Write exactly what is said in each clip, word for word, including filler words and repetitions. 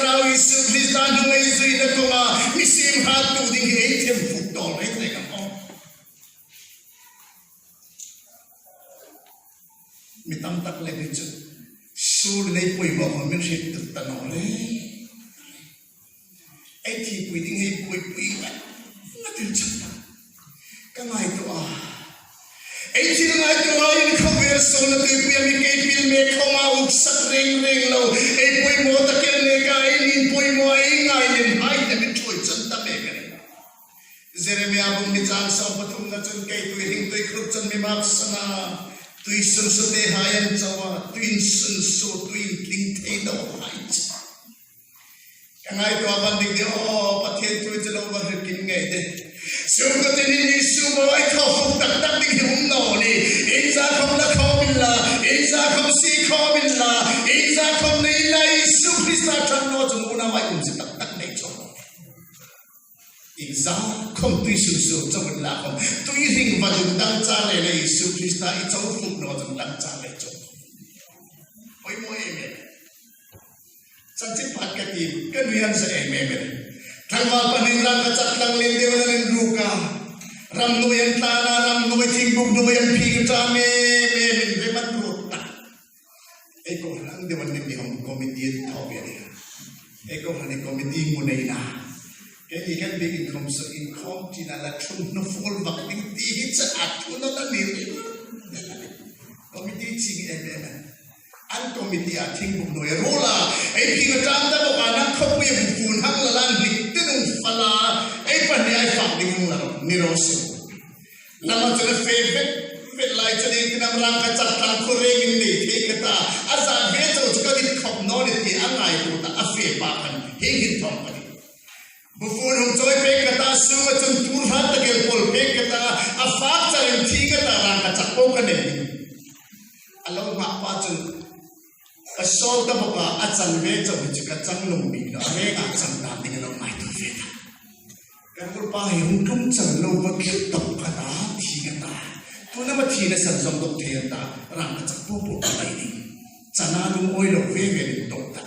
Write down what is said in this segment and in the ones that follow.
Lalpa Isu Krista hnung ei zuina kawnga mi siem hrattu ding hi ei thiem fuk tawl reng reng am aw. Mi tam tak le mi chu. Suol nei pui mo hon min hriet tut ta naw le. Ei thipui ding hei puipui ngat ngat el chang ta. Ka ngaituo a. Ei thil ngaituo a in khawvel suolna tuipuia mi kei pil mek khawma uksak reng reng lo. Ei poimaw tak el neka ei inpoimaw ei ngai lem hai ta mi thuoi chang ta mek a nih. Jeremia bung hni chang sawm pathumna chun kei tuihring tuikhur chun mi mapsan a. Tuisun suote hai an chau a. Tuisun suo tuin tling thei naw hai chu. Ka ngaituo a van dik de aw, Pathien thu chu lo va hriet kim ngei de. Sum ka tin in Isu bo ai thaw khum tak tak ding hi um naw ni. Inza khawm la khawm inla, inza khawm si khawm inla, inza khawm nei inla Isu Krista ṭhang naw chun unau ai um si tak tak nei chu. Inza khawm tuisun suo chau inla khawm. Tuihring va dung dang cha le le Isu Krista i chau khum naw chun dang cha le chu. Oi mo em em. Chanchin phat ka ti, ka nuiin sa em em. Tlangval pahnin rangkachak tlanglien deu an inruk a. Ram nuoi an tlan a, ram nuoi thingbuk nuoi an phing ṭan em em in rem an ruot ta. Ei kohran deu an ni mi hawng committee an thaw ve a nih. Ei kohran hi committee ngu nei na. Keini kan biekin khawm saw inkhawm tina la thun hnu fol vak ding ti hi cha a thu naw ta ni. Committee ching em em. An committee a thingbuk nuoi ruol a, ei phing ṭan ta bok a, nang khawpui bu phun hang la lan hlik ti nung fala, ei pahni ei fak ding hang la ro, ni ro si. Lama chu la fe vet vet lai chu ding tin am rangkachak tlang khu rengin nei thei ka ta, a zat ve chau chu ka dit khawp naw ni ti a ngaituo ta, a fe pa khan hi hin thawm ka ti. Bu phun hung chawi pek ka ta, sunga chun tur hrat tak el pawl pek ka ta, a fak charin thi ka ta, rangkachak po ka nei. A lo nghak pa chun ka sawl ta bok a, a chang ve chau hi chu ka chang lo mi lo, a renga chang dan ding a lo ngaituo ve ta. Ka ruolpa hi hung tlung chang lo va thlu tawp ka ta, thi ka ta. Tuna ma thina san zawng dawk thei an ta, rangkachak po po ka nei ding. Chana lungawi lo ve ve ding tawp ta.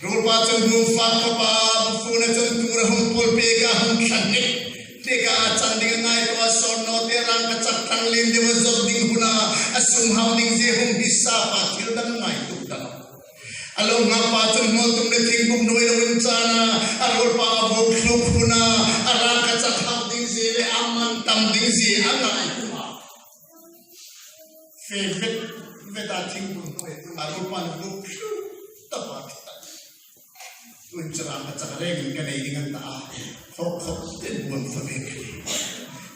Ruolpa chun bu fak ka pa, bu phuna chun tur a hung pawl pek a, hung thlan hnik hnik a, a chang ding a ngaituo a, sawn naw te rangkachak tlanglien deu a zawt ding huna, a sum hau ding zie hung hni sa pa thil dang ngaituo ta lo. A lo nghak pa chun hmawl tum le thingbuk nuoi lo inchang a, a ruolpa a bu thluk huna, a rangkachak hau ding zie le a man tam ding zie a ngaituo a. Fe vet vet a thingbuk nuoi a ruolpa bu thluk ta pa. Tuhin chu rangkachak rengin ka nei ding an ta a. Khawk khawk te buan fa ve.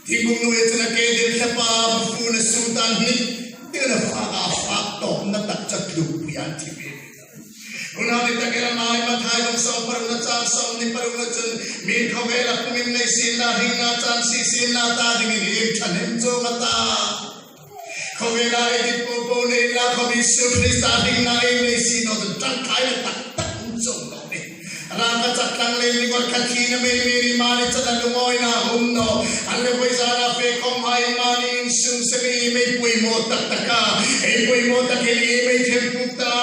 Thingbuk nuoi chun a ke dil thlapa bu phun a sum tan hnik. Tin a fak a fak tawpna tak chu tlukpui an thi ve. Unau ni tak el a ngai Mathai bung sawm parukna chang sawmhni parukna chun, mi'n khawvela kumin nei sien la, hringna chan sie sien la ta dingin ei ṭhahnem chuong a ta. Khawvela ei dit po po nei inla khawm Isu Krista hringna ei nei si naw chun ṭangkaina tak tak um chuong naw nih. Rangkachak tlanglien ni ngawt kha thina mei mei ni mani chana lungawina um naw. An le voi zana fe khawm hai mani insung semi mei poimaw tak tak a. Ei poimaw tak el ei mei thempuk ta.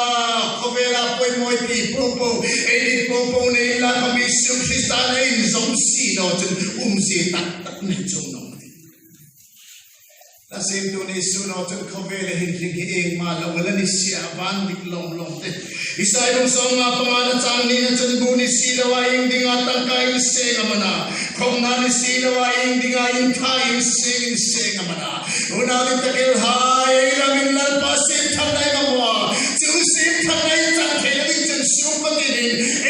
Khawvela poimaw ei ti po po. Ei dit po po nei inla khawm Isu Krista ei inzawm si naw chun umzie tak tak nei chuong naw. La siemtu ni Isu naw chun khawvela hin hring hi ieng am a lo la ni si a, van dik lawm lawm te. Isai bung sawmnga pangana chang hnina chun bu ni si loa ieng dinga tangka inseng am a na. Khawmna ni si loa ieng dinga intha inseng inseng am a na. Unau ni tak el hai, ei ramin Lalpa siemṭhatna ei mamaw a. Chu siemṭhatna ei chang theina ding chun suk pakin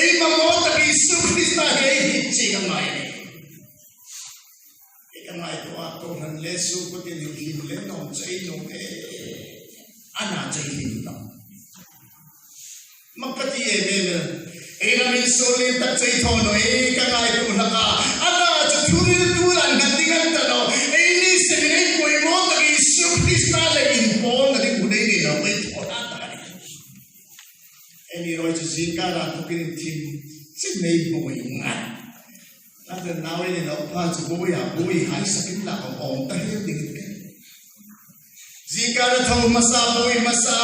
ei mamaw tak Isu Krista hi ei hriet chieng a ngai a nih. Ei ka ngaituo a, kohran le suk pakin hlim le nawm chu ei nuom e. A na chu ei hlim nawm. Mak ka ti em em el. Ei ramin suol lien tak chu ei thaw naw e, ka ngaituo hlak a. A na chu thuhriltu ran nghat ding an ta naw. Eini sengin ei poimaw tak Isu Krista le inpawlna ding hun ei nei naw, ei thaw ta ta a nih. Eini ruok chu zingkar a thukin thim chin nei buoi ngat. Nang chen nau ei ni lo pa chu buoi a, buoi hai sakin la awm ta hiel ding. Zingkar a thaw hmasa buoi hmasa,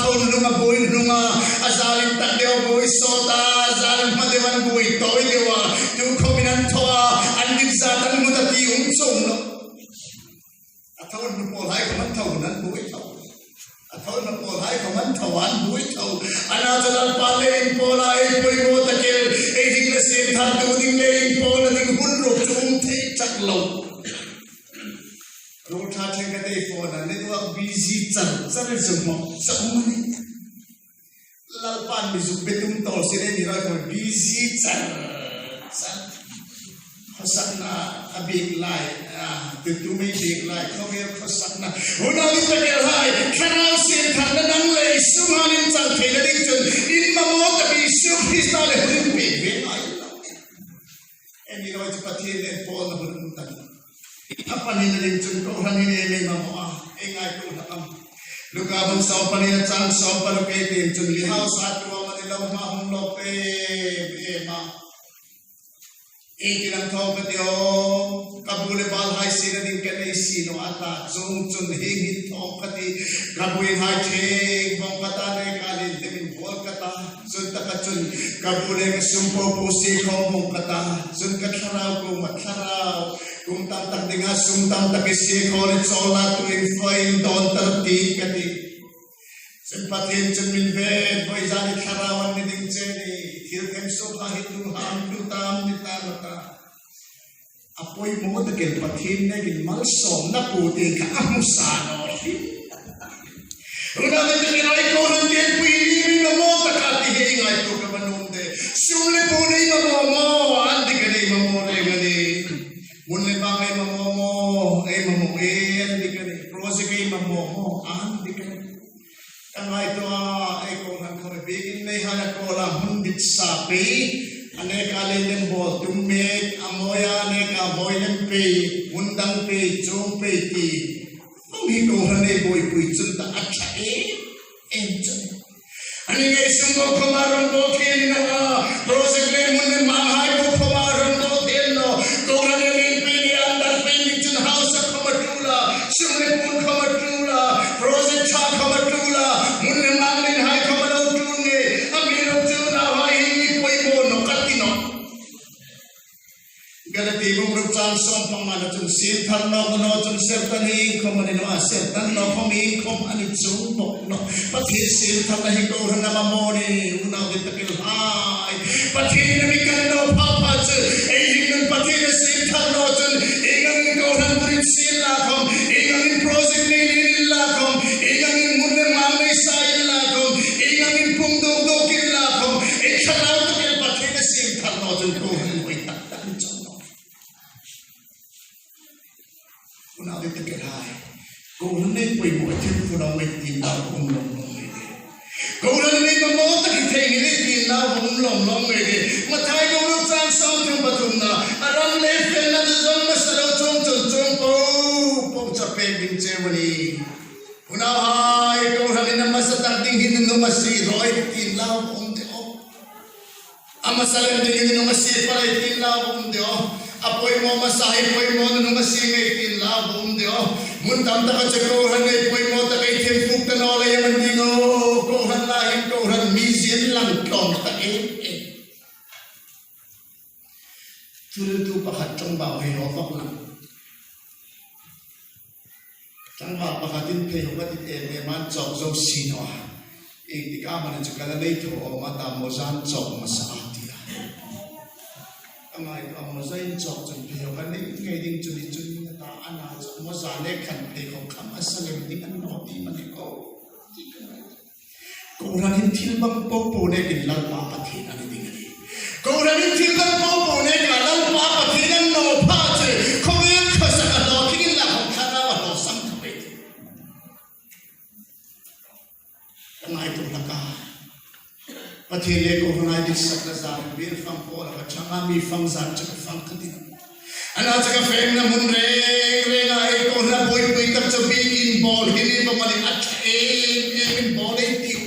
thaw hnunga buoi hnunga, a zalin tak deu buoi sawt a, zal An hma deu an buoi tawi deu a, tu khawmin an thaw a, an dit zat an hmu ta ti um chuong naw. A thaw hnu pawlhai khawm an thaw, an buoi thaw. A thaw hnu pawlhai khawm an thaw, an buoi thaw. Ana chu Lalpa le inpawl a, ei poimaw tak el, ei ding le siem thartu ding le inpawlna ding hun ruok chu um thei tak lo. Ruol ṭha ṭheng ka dei phone a, network busy char char chu maw, sa um a ni. Lalpan mi zuk be tum tawl sien, ei ni rawi khawm busy char char. Khawsakna a biek lai, a, tu tu mei biek lai, khawvel khawsakna. Unau ding tak el hai, thlarau sien tharna dang le sum hanin chang theina ding chun, in mamaw tak Isu Krista le hun in biek ve ngai lo. Ei ni rawi chu Pathien le pawlna hun um ta ni. A pahnina ding chun kohran hin ei mamaw a, ei ngaituo hlak am. Luka bung sawm pali a chang sawm paruk ei tiem chun, lihausa tu amani lo hma hung lawk em em a. Ieng tin am thaw ka ti aw, ka bu le bal hai siena ding ka nei si naw a ta, chuong chun hieng hin thaw ka ti, ka buoi hai ṭheng vawng ka ta, neka lien temin hawl ka ta. Chun taka chun ka bu le ka sum po po sie khawm vawng ka ta, chun ka thlarau kuoma, thlarau, kum tam tak dinga sum tam tak i sie khaw le chawl la tuin fai dawn ta rawh ti ka ti. Chun Pathien chun, min ve, vawizan hi thlarau an ni ding che a nih, thil them suok hai hi tu ham tu tam ni ta naw ta. A poimaw tak el Pathien nekin malsawmna po te kha a hmu sa naw hrim. Unau ding tak el hai, kohran tienpui ni mi mamaw tak a ti hi ei ngaituo ka va nuom de. Sum le po nei mamaw maw, an dik a nei, mamaw reng a nih. Hmun le mang ei mamaw maw, ei mamaw e, an dik a nih. Project ei mamaw maw, an dik a nih. Ka ngaituo a, ei kohran khawm biekin nei han a kawl a, hmun dit sa pei, a neka lien lem bawl tum mek, a mawia a neka mawi lem pei, hmun dang pei, chuong pei ti. Vawng hi kohran ei buoipui chun ta a ṭha em em chu. Ani ngei sum bo khawma rawng bo thei a ni naw a, project le hmun le mang hai bo khawma rawng bo thei a ni naw. Kohran le lien pei le an dar pei ni chun hausa khawma ṭul a, sum le puon khawma ṭul a, project ṭha khawma ṭul a, hmun le mang lien hai khawma lo ṭul ngei. Amiruokchu unauhai, hi poimaw naw ka ti nawh. Galati bung ruk chang sawm pangana chun, siem thar nawk naw chun sertan hi iengkhawm a ni naw a, sertan nawk khawm iengkhawm a ni chuong bawk nawh. Pathien siem tharna hi kohran a mamaw a nih, unau ding tak el hai. Pathienin a mi kan naw pha pha chu, ei hringnun Pathien a siem thar naw chun, ieng angin kohran burin sie inla khawm, ieng angin project nei lien inla khawm, ieng angin hmun le mang nei sa inla khawm, ieng angin pung dawk dawk inla khawm, ei thlarau tak el Pathien a siem thar naw chun kohran buoi tak tak a ni chuong nawh. Unau ding tak el hai. Kohran ei poimaw thei fo naw mei ti naw um lawm lawm mei de. Kohran ei mamaw tak thei ni mei ti naw um lawm lawm mei de. Mathai bung ruk chang sawmthum pathumna. A ram le felna chu zong masa lo chuong chun chuong po po chu a pek ding che a nih. Unauhai, kohranin a masa tak ding hin nunung a sie rawi ti naw um de aw. A masa lem dingin nunung a sie pal ei ti naw um de aw. A poimaw masa hi poimaw nunung a sie ngei ti naw um de aw. Hmun tam taka chu kohran ei poimaw tak ei thiem fuk ta naw lei am a ni ding aw. Kohran lai hin kohran mizien lang tlawm ta em em. Thiltu pakhat ṭawngbau hei haw vak lang. Tlangval pakhatin pheikhawk a dit em em a, an chawk zo si naw a. Iengtik am a ni chu ka la nei thaw awm a ta, mawza an chawk masa a ti a. Ka ngaituo a, mawza in chawk chun pheikhawk a nei ngei ding chu ni chu ni a ta, a na chu mawza le khan pheikhawk kham a sa lem ding a ni naw ti am a ni ko. Kohranin thil dang po po nekin Lalpa Pathien a ni ding a nih. Kohranin thil dang po po nekin Lalpa Pathien a ni naw pha chu, khawvel khawsak a hlawtling inla, khawvel thlarau a hlawsam thei. Ka ngaituo hlak a. Pathien le kohran a ditsakna zar, biel fang po la ka changa mi fang zar chu ka fang ka ti. Ana chu ka fengna hmun reng renga ei kohran buoipui tak chu biekin bawl hi ni bawk a ni, a ṭha em em in bawl ei tiu.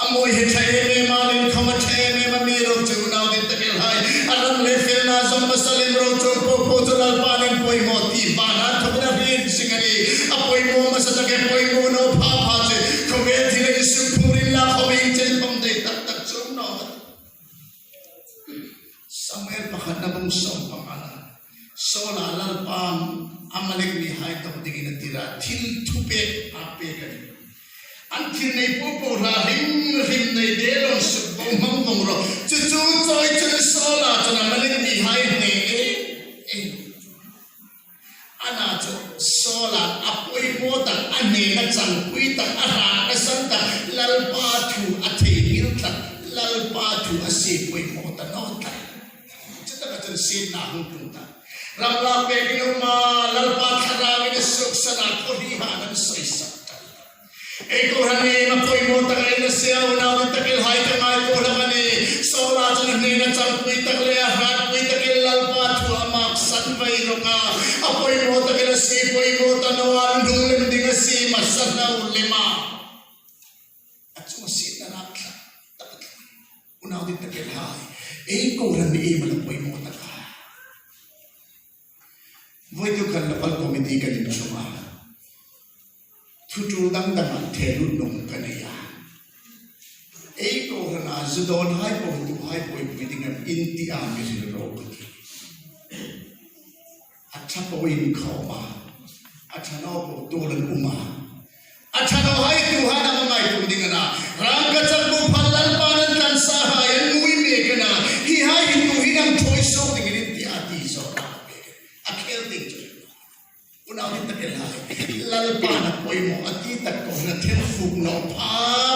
A mawi hi ṭha em em a, lien khawm a ṭha em em a, amiruokchu unau ding tak el hai. A ram le felna zong masa lem ro chuong po po chu Lalpa'n ei poimaw ti vana thawkin a hriet zing a nih. A poimaw masa tak ei poimaw naw pha pha chu, khawvel thil ei suk phur inla khawm ieng chen khawm dei tak tak chuong naw. Samuel pakhatna bung sawm panga. Saula Lalpan Amalek mihai dawng dingin a tir a, thil thupek a pek a nih. An thil nei po po hrim hrim nei de lo suk bo hmang vong ro. Chu chu chawi chun Saula chun Amalek mihai nei e. E. Ana chu Saula a poimaw tak, a hnena changpui tak, a hratna san tak, Lalpa thu a theinghil tak, Lalpa thu a sie poimaw ta naw tak. Chu taka chun sietna hung tlung ta. Ram lak pek in um a, Lalpa thlarau in a suksan a, khawhri han an sawisak ta. Ei kohran ei ma poimaw tak ei na sia, unau ding tak el hai, ka ngaituo hlak a nih. Saula chun a hnena changpui tak le a hratpui takin Lalpa thu a maksan vei rawk a. A poimaw tak el a sie poimaw ta naw a, lung lem ding a sie masa naw lem a. A chung a sietna rak thlak tak. Unau ding tak el hai, ei kohran ei ma la poimaw tak a. Voituk khan local committee kan inṭhung a, thu ṭul dang dang a thei lut nuom ka nei a. Ei kohrana zu dawn hai po, tu hai po, pui ding am in ti a mi hril ro ka ti. A ṭha po inkhawm a, a ṭha naw po tuol an um a. A ṭha naw hai tu hai na ngaituo ding a na. Rangkachak bu phal Lalpan an tlan sa hai an ngui mek a na. Hi hai hi tu hi nang ṭhuoi suok ding in ti a ti zo ra. A khel ding chu. Unau ding tak el hai. Lalpan a poimaw a ti tak ko na thil fuk naw pha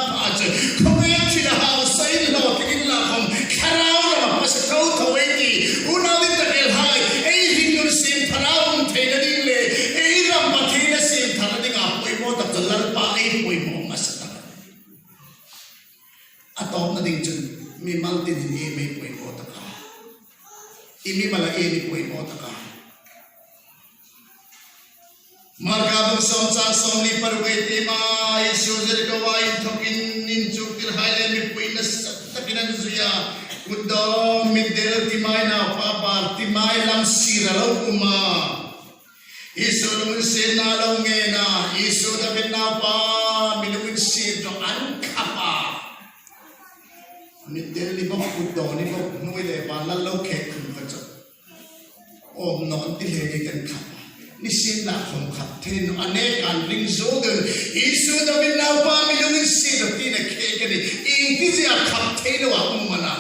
pha chu. Khawvêl ṭhin a hau sa in lo ti in la khom. Thlarau rama pasa tho tho ei ti. Unau ding tak el hai. Ei hringnun siem thlarau um theina ding le. Ei ram Pathien a siem thar ding a poimaw tak chu Lalpa ei poimaw masa tak. A tawpna ding chun mimal tin hin ei mi poimaw tak a. I mimal a ei mi poimaw tak a. Marka bung sawm chang sawmli paruk ei tiem a, Isu Jeriko a inthokin inchuktirhai le mipui nasa takin an zui a. Kutdaw, mitdel Timai naupa Bartimai lam sir a lo um a. Isu lunginsietna lo ngen a, Isu David naupa, mi lunginsiet rawh, an khap a. Mitdel ni bawk, kutdaw ni bawk, hnuoi le ban lal lo khek khum ka chawk. Awm naw an ti hle ding kan khap a. Nisienlakhom khap thei naw a, a nek an ring zo dun. Isu David naupa, mi lunginsiet rawh tiin a khek a nih. Iengtizie a khap thei lo a um am a na.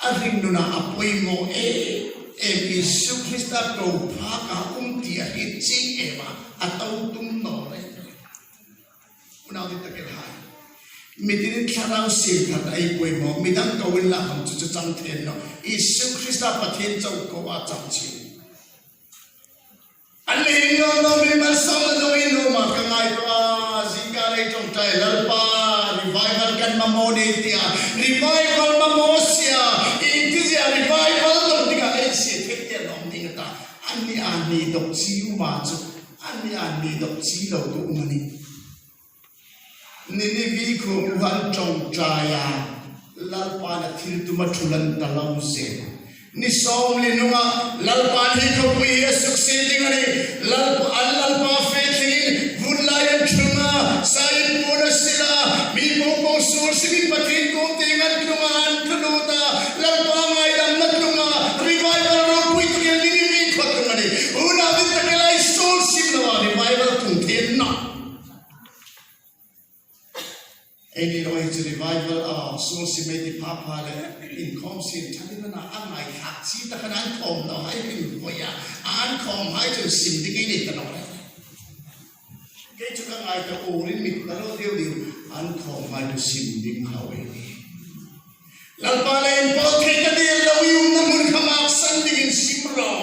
A hringnuna a poimaw em em, Isu Krista ko phak a um ti a hriet chieng em a, a to tum naw reng reng. Unau ding tak el hai. Mi tinin thlarau siem thar ei poimaw, midang ko inla hang chu chu chang thei naw. Isu Krista Pathien chauh ko a chang chie. An le hin naw naw min malsawmna dawng in nuom a ka ngaituo a, zingkar ei ṭawngṭai Lalpa, revival kan mamaw ni tia, revival mamaw sia, iengtizie revival dawng dinga ei sie thei ti a lawm ding a ta. Anni a ni dawk chi um a chu, anni a ni dawk chi lo tu um a nih. Ninive khuo khan ṭawngṭai a, Lalpan a thiltum a ṭhul an ta lo zel. Ni sawmli hnunga Lalpan hi khawpui hi a suksiet ding a nih. Lal-, an Lalpa fe thlengin vun lai an ṭhung a, sa inpuon a sil a, mi po po suol simin Pathien kuom tieng an tlung a, an tlu lut a, Lalpa ngaidamna tlung a, revival ropui tak el Ninive khuo tlung a nih. Unau ding tak el ei suol sim lo a, revival tlung thei naw. Eini rawi chu revival a suol sim ei ti pha pha le, inkhawm sien ṭha ding a na, a ngaithlak chi tak an khawm naw hai min voi a, an khawm hai chu sim ding ei nei ta naw le. Kei chu ka ngai ta, urin mit ta lo deu deu, an khawm hai chu sim ding hau ei. Lalpa le inpawl thei ka dil lo, i umna hmun kha maksan dingin sim rawh.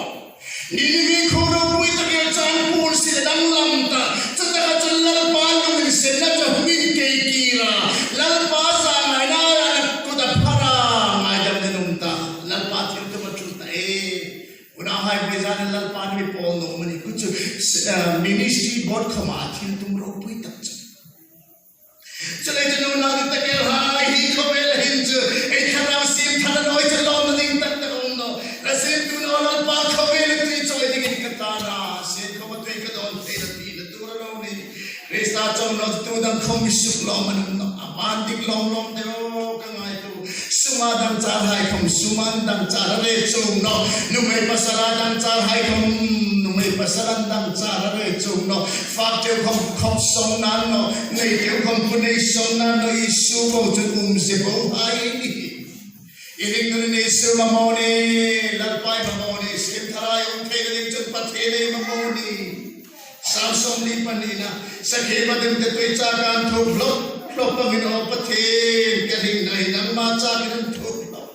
Ninive khuo ropui tak el chu an puon si le danglam ta. Chutaka chun Lalpa lunginsietna chu hung inkei kir a. Lalpa zangaina a kut a phar a, ngaidam ding um ta. Lalpa thiltum a ṭul ta e. Unauhai, vawizanin Lalpan mi pawl nuom a ni kha chu, eh, ministry board khawma thiltum ropui tak chu. Chuleiin chu nunau ding tak el hai, hi khawvel hin chu ei thlarau siem thar a naw, ei chu lawmna ding tak tak a um nawh. Ka siemtu naw Lalpa, khawvel a tui chawi dingin ka tan a, sien khawma tui ka dawn thei naw ti na tur a lo nih. Krista chawimawina tu dang khawm mi suk lawm an um nawh. A ban dik lawm lawm deu ka ngaituo. Suma dang char hai khom suma dang char a re chuong naw. Nuhmei pasala dang char hai khom nuhmei pasala dang char a re chuong naw. Fak ṭheu khom khom sawng nan naw. Nei ṭheu khom pu nei sawng nan naw. Isu bo chun um zie bo hai ni. I ring nun Isu mamaw ni, Lalpa i mamaw ni, siem thara i um theina ding chun Pathien i mamaw ni. Sam sawmli panina, sakhi pathum te tui chak an thuk hlop hlop angin aw Pathien, ka ringna hi nangma chakin an thuk hlop.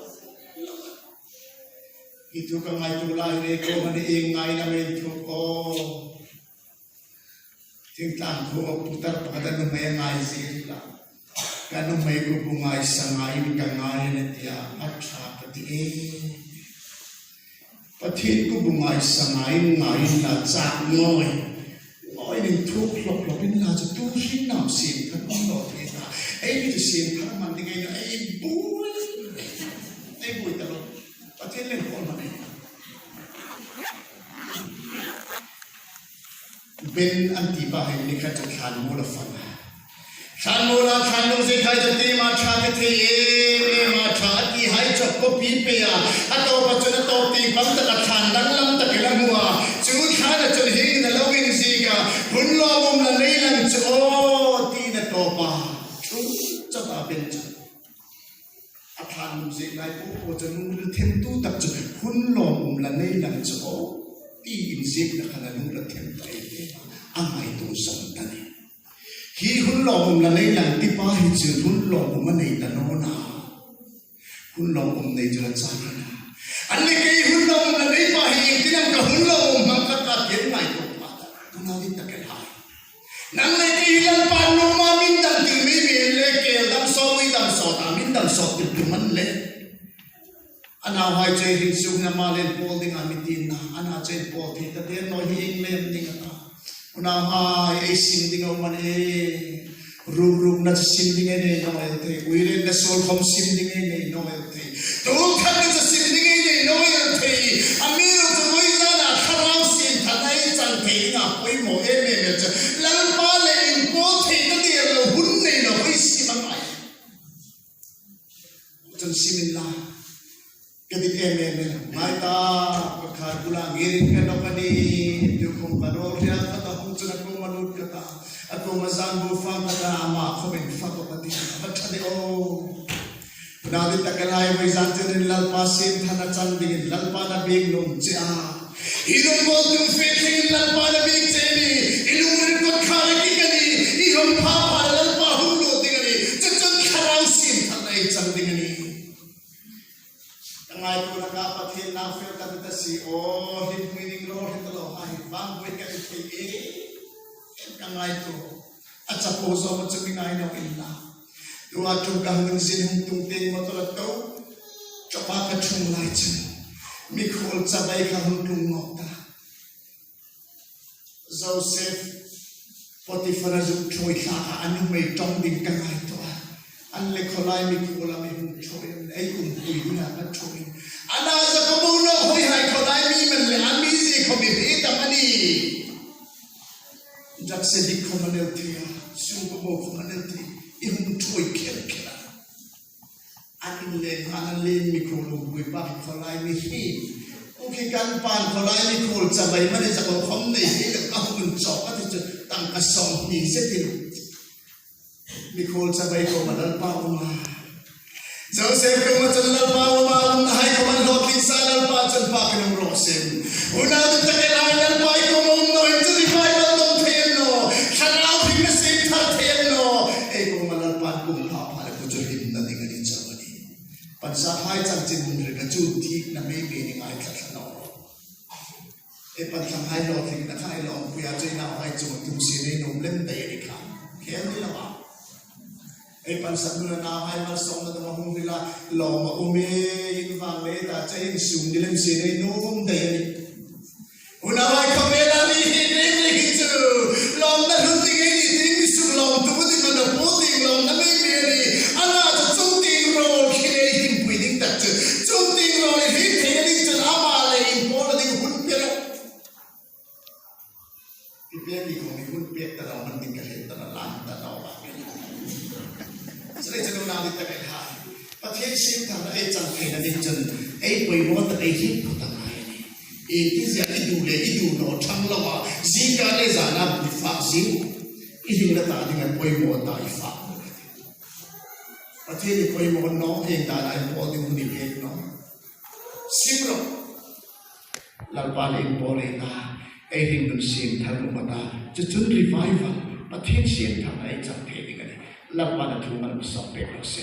Hi thu ka ngaituo lai le ko mani i ngaina mei thuk aw. Thingtlang khuo putar pakhat a nuhmei a ngai zie la. Ka nuhmei kubu ngaisa ngaiin ka ngai a nih tia a ṭha ka ti e. Pathien kubu ngaisa ngaiin ngaiin la chak ngawi. Ngawi ning thuk hlop hlop in la chu tu hring nam siem thar man lo thei ta. Ei mi chu siem thar man ding ei na ei buoi. Ei buoi ta lo. Pathien le ko mani. Ben an ti pa hai ni kha chu thlan mu la fang. Thlan mu la thlan mu zie khai chu ti ma ṭha ka thei e, e ma ṭha a ti hai chu ko pi pe a. A to pa chu na to ti pam ta ka thlan dang lam ta ke la mu a. Chu thlan a chun hi na lo in zie ka. Hun lawmum la nei lang chu aw ti na to pa. Chu chu ta ben chu. A thlan um ziek lai po po chu nu la themtu tak chu hun lawmum la nei lang chu aw. Ti inziekna khan a nu la them ta e. A ngaituo zawng ta ni. Hi hun lawmum la nei lang ti pa hi chu hun lawmum a nei ta naw na. Hun lawmum nei chu la chang a na. An le kei hun lawmum la nei pa hi ieng tin am ka hun lawmum hmang ka ta ti ngaituo pa ta. Tuna din ta ke hai. Nang le kei Lalpa nuom a min dam tir mei mei le, kel dam sawt, ui dam sawt a min dam sawt tir tu man le. A nauhai chu ei hriet suk na ma le pawl ding a mi ti na, a na chu ei pawl thei ta te naw hi ieng lem ding a ta. Unauhai ei sim ding a um a nih. Ruk ruk na chu sim ding ei nei naw el thei, ui le na suol khom sim ding ei nei naw el thei. Tul khat na chu sim ding ei nei naw el thei. A mi ru chu voi zana thlarau siem tharna ei chang thei ding a poimaw em em el chu. Lalpa le inpawl thei ta ding lo hun nei naw voi sim a ngai. Chun sim in la. Ka dik em em el. Ngai ta, ka khar bula ngir in ka nawk a nih. Tu khom ka rawl riak ka ta hung chun a kuoma lut ka ta. A kuoma zan bu fang ka ta, ama khomin fa ka pa ti. Ka ṭha de o. Tuna din tak a lai voi zan chun in Lalpa siem tharna chang dingin Lalpa na biek nuom che a. I lungril tum fe thei in Lalpa na biek che a nih. I lungril kot kha le ki ka nih. I hung pha pha Lalpa hung lut ding a nih. Chu chun thlarau siem tharna ei chang ding a nih. Ka ngaituona ka Pathien nau fel ka ta si aw, hi hmui ding rawl hi ta lo, a hi vang voi ka ti thei e. Ka ngaituo. A chapo zo ma chu mi ngai naw in la. Tua ṭum ka hung zin hung tung teng motor a to. Chapa ka ṭhung lai chun. Mikhuol chabai ka hung tung ngawt ta. Joseph, Potiphar a zuk ṭhuoi thlak a, a nuhmei ṭawng ding ka ngaituo a. An le khawlai mikhuol a mi hung ṭhuoi, ei umpui ding a ka ṭhuoi. A na za ka mo no hoi hai khawlai mi man le, a mi zie khom i hriet am a nih. Drugs addict khom a ni el thei a, sum ka mo khom a ni el thei, i hung ṭhuoi khel khel a. An inleng hma an lien mikhuol umpui pa hi khawlai mi hi. Uk hi kan pan khawlai mikhuol chabai mani za ko khom nei hi ka hun chawk a ti chu tangka sawm hni zet in. Mikhuol chabai kuoma Lalpa um a. Joseph kuoma chun Lalpa um a, umna hai kuoma hlawtling sa Lalpa chun pa ka nung ro sem. Unau tak a lai Lalpa i kuoma um naw in chu revival dawng thei a ni naw. Thlarau hringna siem thar thei a ni naw. Ei kuoma Lalpa kum pha pha le ku chu hlimna ding a ni chau a nih. Pansat hai chanchin hung hril ka chu thikna mei mei ni ngai tlat tlat naw. Ei pansat hai lo thikna khai lo puia chei na hai chu tum si nei nuom lem dai ni kha. Khel ni lo a. Ei pansat nuna na hai malsawmna dawng a hung hrila lawm a um e, in vang le ta chei in sum ni lem si nei nuom dai a nih. Unau hai khawvela mi hi ring ring hi chu lawmna hlun ding ei ni ding mi suk lawm tu bu ding man a pu ding lawmna mei mei a nih. A na chu chung ting rawl khi nei him pui ding tak chu chung ting rawl hi thei a ding chun ama le inpawl a ding hun pe ro. I pek i khom i hun pek ta lo man ding ka hriet ta lo lan ta lo ba. Chu le chu nau ni ta ke hai. Pathien Siemtharna ei chang theina ding chun ei poimaw tak ei hlim phawt a ngai a nih. Iengtin zia i duh le i duh naw ṭhang loa, zingkar le zana i fak zing, i hringna ta dinga poimaw ta i fak. Pathienin poimaw naw, ieng dana i pawl ding hun i hriet naw. Sim rawh. Lalpan ei pawl ei ta, ei hringnun siemthar nuom a ta, chu chun revival, Pathien siemtharna ei chang thei ding a nih. Lalpan a thu malsawm pek raw se.